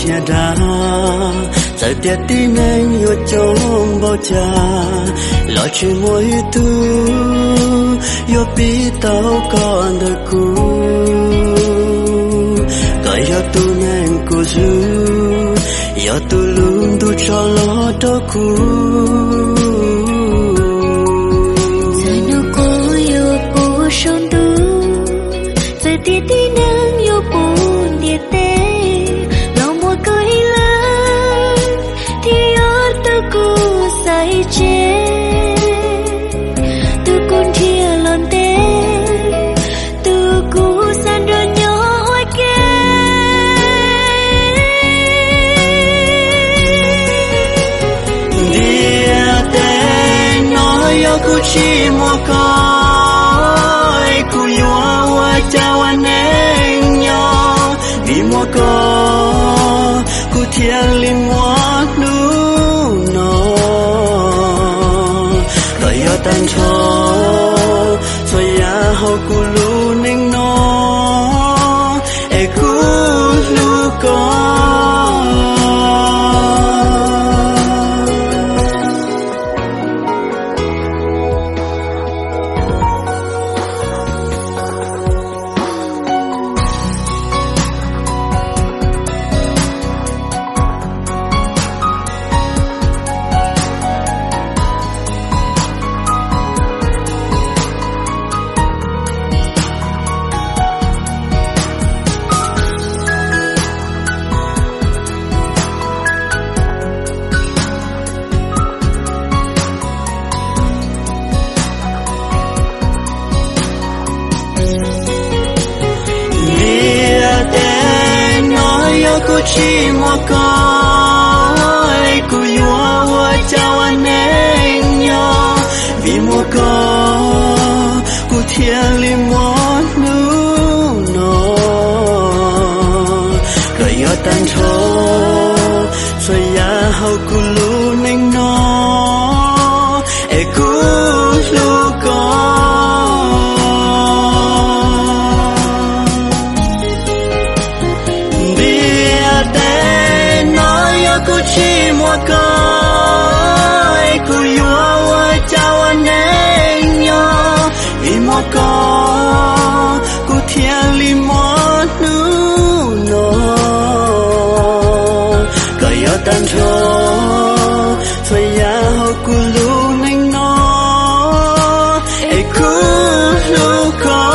Nyaj dab, txawm tias tib neeg yuav coob npaum cas los tsis muaj ib tug yuav pib tau koj ntawm kuv. Koj yog tus neeg kuv hlub, yog tus lub ntuj tso los rau kuv. Txawm hnub qub yuav puv saum ntuj, txawm tias tib neeg yuav puv ntiaj teb, los muaj koj ib leeg thiaj yog tus kuv xaiv tseg, tus kuv nrhiav los ntev, tus kuv xav nrog nyob ua ke. Ntiaj teb no yog kuv tsis muaj koj, kuv yuav ua cas ua neej nyob. Vim muaj koj, kuv thiaj li muaj hnub no. Koj yog tag nrho txhua yam hauv kuv lub neej no, es kuv hlub koj. Ntiaj teb no yog kuv tsis muaj koj, kuv yuav ua cas ua neej nyob. Vim muaj koj, kuv thiaj li muaj hnub no. Koj yog tag nrho txhua yam hauv kuv lub neej no, es kuv hlub koj. Ntiaj teb no yog kuv tsis muaj koj, kuv yuav ua cas ua neej nyob. Vim muaj koj, kuv thiaj li muaj hnub no. Koj yog tag nrho txhua yam hauv kuv lub neej no, es kuv hlub koj.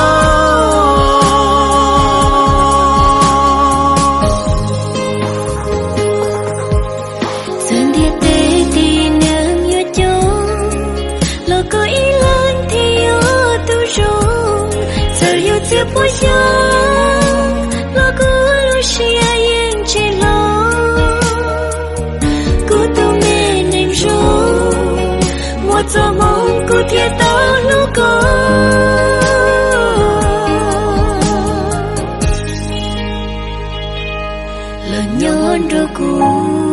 Txawm ntiaj teb tib neeg yuav coob, los koj ib leeg thiaj yog tus zoo. Txawm yuav txias puas xyoo, los kuv lub siab yeej tsis hlob. Kuv tus me neeg zoo, muaj txoj hmoov kuv thiaj tau hlub koj. Los nyob nrog kuv